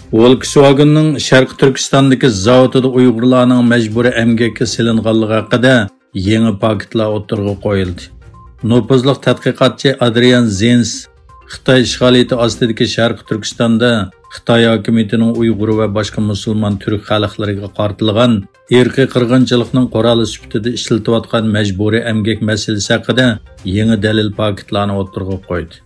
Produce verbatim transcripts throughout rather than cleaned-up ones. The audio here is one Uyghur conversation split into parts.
ۋولكسۋاگېننىڭ شەرقىي تۈركىستاندىكى زاۋۇتىدا ئۇيغۇرلارنىڭ مەجبۇرىي ئەمگەككە سېلىنغانلىقى ھەققىدە يېڭى پاكىتلار ئوتتۇرىغا قويۇلدى. نوپۇزلۇق تەتقىقاتچى ئادرىيان زېنس خىتاي ئىشغالىيىتى ئاستىدىكى شەرقىي تۈركىستاندا خىتاي ھاكىمىيىتىنىڭ ئۇيغۇر ۋە باشقا مۇسۇلمان تۈرك خەلقلىرىگە قارىتىلغان ئىرقىي قىرغىنچىلىقنىڭ قورالى سۈپىتىدە ئىشلىتىۋاتقان مەجبۇرىي ئەمگەك مەسىلىسى ھەققىدە يېڭى دەلىل پاكىتلارنى ئوتتۇرىغا قويدى.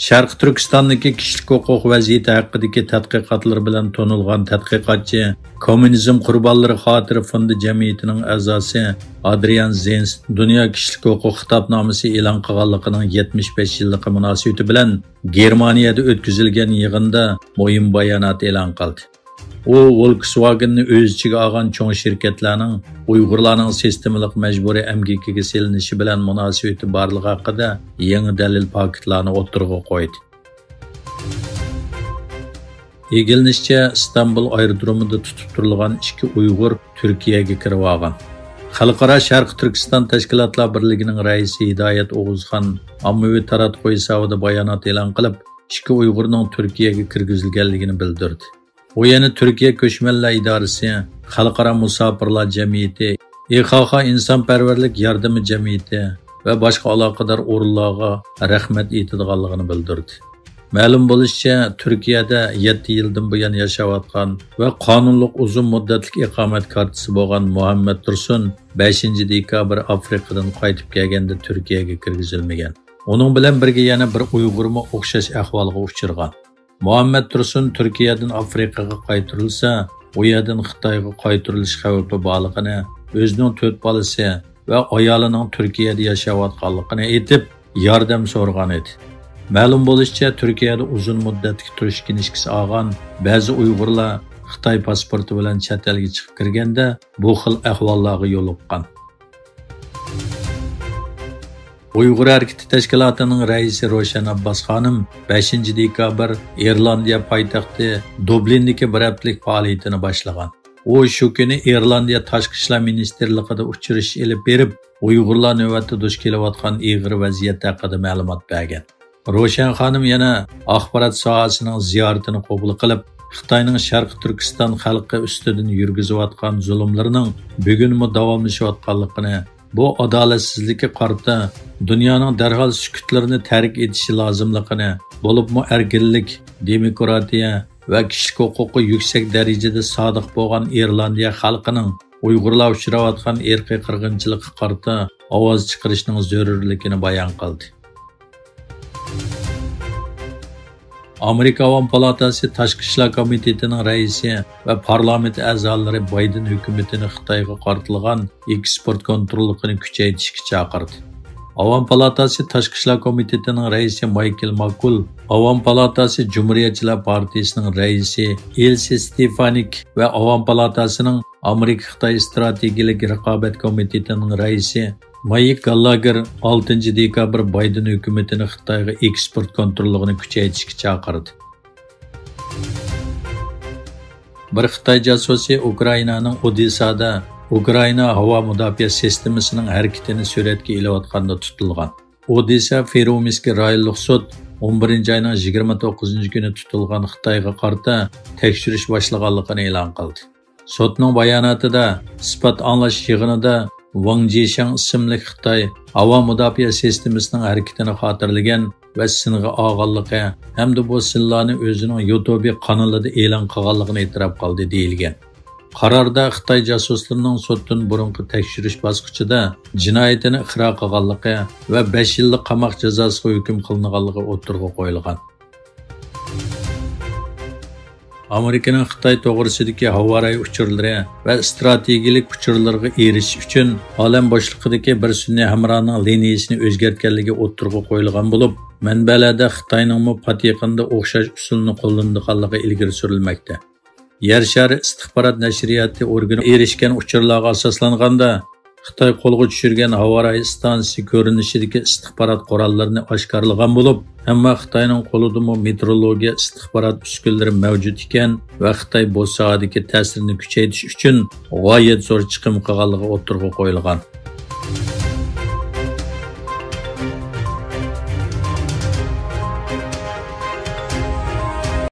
شەرقىي تۈركىستاندىكى كىشىلىك ھوقۇق ۋەزىيىتى ھەققىدىكى تەتقىقاتلىرى بىلەن تونۇلغان تەتقىقاتچى، كوممۇنىزم قۇربانلىرى خاتىرە فوندى جەمئىيىتىنىڭ ئەزاسى ئادرىيان زېنس دۇنيا كىشىلىك ھوقۇق خىتابنامىسى ئېلان قىلغانلىقىنىڭ يەتمىش بەش يىللىقى مۇناسىۋىتى بىلەن گېرمانىيەدە ئۆتكۈزۈلگەن يىغىندا مۇھىم بايانات ئېلان قىلدى. ئۇ ۋولكسۋاگېننى ئۆز ئىچىگە ئالغان چوڭ شىركەتلەرنىڭ ئۇيغۇرلارنىڭ سىستېمىلىق مەجبۇرىي ئەمگىكىگە سېلىنىشى بىلەن مۇناسىۋىتى بارلىقى ھەققىدە يېڭى دەلىل پاكىتلارنى ئوتتۇرىغا قويدى. ئىگىلىنىشىچە، ئىستانبۇل ئايرودرومىدا تۇتۇپ تۇرۇلغان ئىككى ئۇيغۇر تۈركىيەگە كىرىۋالغان. خەلقئارا شەرقىي تۈركىستان تەشكىلاتلار بىرلىكىنىڭ رەئىسى ھىدايەت ئوغۇزخان ئاممىۋى تاراتقۇ ھېسابىدا بايانات ئېلان قىلىپ، ئىككى ئۇيغۇرنىڭ تۈركىيەگە كىرگۈزۈلگەنلىكىنى بىلدۈردى. ئۇ يەنە تۈركىيە كۆچمەنلەر ئىدارىسى، خەلقئارا مۇساپىرلار جەمئىيىتى، ئىخاخا ئىنسانپەرۋەرلىك ياردىمى جەمئىيىتى ۋە باشقا ئالاقىدار ئورۇنلارغا رەھمەت ئېيتىدىغانلىقىنى بىلدۈردى. مەلۇم بولۇشىچە، تۈركىيەدە يەتتە يىلدىن بۇيان ياشاۋاتقان ۋە قانۇنلۇق ئۇزۇن مۇددەتلىك ئىقامەت كارتىسى بولغان مۇھەممەد تۇرسۇن بەشىنچى دېكابىر ئافرىقىدىن قايتىپ كەلگەندە تۈركىيەگە كىرگۈزۈلمىگەن. ئۇنىڭ بىلەن بىرگە يەنە بىر ئۇيغۇرمۇ ئوخشاش ئەھۋالغا ئۇچرىغان. مۇھەممەد تۇرسۇن تۈركىيەدىن ئافرىقىغا قايتۇرۇلسا، ئۇ يەردىن خىتايغا قايتۇرۇلۇش خەۋپى بارلىقىنى، ئۆزىنىڭ تۆت بالىسى ۋە ئايالىنىڭ تۈركىيەدە ياشاۋاتقانلىقىنى ئېيتىپ، ياردەم سورىغان ئىدى. مەلۇم بولۇشىچە، تۈركىيەدە ئۇزۇن مۇددەتلىك تۇرۇش كىنىشكىسى ئالغان بەزى ئۇيغۇرلار خىتاي پاسپورتى بىلەن چەت ئەلگە چىقىپ كىرگەندە، بۇ خىل ئەھۋاللارغا يولۇققان. ئۇيغۇر ھەرىكىتى تەشكىلاتىنىڭ رەئىسى روشەن ئابباس خانىم بەشىنچى دېكابىر ئىرلاندىيە پايتەختى دوبلىندىكى بىر ھەپتىلىك پائالىيىتىنى باشلىغان. ئۇ شۇ كۈنى ئىرلاندىيە تاشقى ئىشلار مىنىستىرلىقىدا ئۇچرىشىش ئېلىپ بېرىپ، ئۇيغۇرلار نۆۋەتتە دۇچ كېلىۋاتقان ئېغىر ۋەزىيەت ھەققىدە مەلۇمات بەرگەن. روشەن خانىم يەنە ئاخبارات ساھەسىنىڭ زىيارىتىنى قوبۇل قىلىپ، خىتاينىڭ شەرقىي تۈركىستان خەلقى ئۈستىدىن يۈرگۈزۈۋاتقان زۇلۇملىرىنىڭ بۈگۈنمۇ داۋاملىشىۋاتقانلىقىنى، بۇ ئادالەتسىزلىككە قارىتا دۇنيانىڭ دەرھال سۈكۈتلىرىنى تەرك ئېتىشى لازىملىقىنى، بولۇپمۇ ئەركىنلىك، دېموكراتىيە ۋە كىشىلىك ھوقۇققا يۈكسەك دەرىجىدە سادىق بولغان ئىرلاندىيە خەلقىنىڭ ئۇيغۇرلار ئۇچراۋاتقان ئىرقىي قىرغىنچىلىققا قارىتا ئاۋاز چىقىرىشنىڭ زۆرۈرلۈكىنى بايان قىلدى. ئامېرىكا ئاۋام پالاتاسى تاشقى ئىشلار كومىتېتىنىڭ رەئىسى ۋە پارلامېنت ئەزالىرى بايدېن ھۆكۈمىتىنى خىتايغا قارىتىلغان ئېكسپورت كونتروللۇقىنى كۈچەيتىشكە چاقىردى. ئاۋام پالاتاسى تاشقى ئىشلار كومىتېتىنىڭ رەئىسى مايكل ماكۇل، ئاۋام پالاتاسى جۇمھۇرىيەتچىلەر پارتىيىسىنىڭ رەئىسى ئېلسى ستېفانىك ۋە ئاۋام پالاتاسىنىڭ ئامېرىكا-خىتاي ئىستراتېگىيەلىك رىقابەت كومىتېتىنىڭ رەئىسى مايك گاللاگېر ئالتىنچى دېكابىر بايدېن ھۆكۈمىتىنى خىتايغا ئېكسپورت كونتروللۇقىنى كۈچەيتىشكە چاقىردى. بىر خىتاي جاسۇسى ئۇكرائىنانىڭ ئودېسسادا ئۇكرائىنا ھاۋا مۇداپىئە سىستېمىسىنىڭ ھەرىكىتىنى سۈرەتكە ئېلىۋاتقاندا تۇتۇلغان. ئودېسسا فىرومىسكى رايونلۇق سوت ئون بىرىنچى ئاينىڭ يىگىرمە توققۇزىنچى كۈنى تۇتۇلغان خىتايغا قارىتا تەكشۈرۈش باشلىغانلىقىنى ئېلان قىلدى. سوتنىڭ باياناتىدا ئىسپات ئاڭلاش يىغىنىدا ۋاڭ جىشياڭ ئىسىملىك خىتاي ھاۋا مۇداپىئە سىستېمىسىنىڭ ھەرىكىتىنى خاتىرىلىگەن ۋە سىنغا ئالغانلىقى ھەمدە بۇ سىنلارنى ئۆزىنىڭ يۇتۇبى قانىلىدا ئېلان قىلغانلىقىنى ئېتىراپ قىلدى، دېيىلگەن. قاراردا خىتاي جاسۇسلىرىنىڭ سوتتىن بۇرۇنقى تەكشۈرۈش باسقۇچىدا جىنايىتىنى ئىقرار قىلغانلىقى ۋە بەش يىللىق قاماق جازاسىغا ھۆكۈم قىلىنغانلىقى ئوتتۇرىغا قويۇلغان. ئامېرىكىنىڭ خىتاي توغرىسىدىكى ھاۋارايى ئۇچۇرلىرى ۋە ئىستراتېگىيەلىك ئۇچۇرلىرىغا ئېرىشىش ئۈچۈن ئالەم بوشلۇقىدىكى بىر سۈنئىي ھەمراھنىڭ لىنىيىسىنى ئۆزگەرتكەنلىكى ئوتتۇرىغا قويۇلغان بولۇپ، مەنبەلەردە خىتاينىڭمۇ پات يېقىندا ئوخشاش ئۇسۇلنى قوللىنىدىغانلىقى ئىلگىرى سۈرۈلمەكتە. يەر شارى ئىستىخبارات نەشرىياتى ئورگىنى ئېرىشكەن ئۇچۇرلارغا ئاساسلانغاندا، خىتاي قولغا چۈشۈرگەن ھاۋارايى ئىستانسىسى كۆرۈنۈشىدىكى ئىستىخبارات قوراللىرىنى ئاشكارىلىغان بولۇپ، ئەمما خىتاينىڭ قولىدىمۇ مېتېئورولوگىيە ئىستىخبارات ئۈسكۈنىلىرى مەۋجۇت ئىكەن ۋە خىتاي بۇ ساھەدىكى تەسىرىنى كۈچەيتىش ئۈچۈن غايەت زور چىقىم قىلغانلىقى ئوتتۇرىغا قويۇلغان.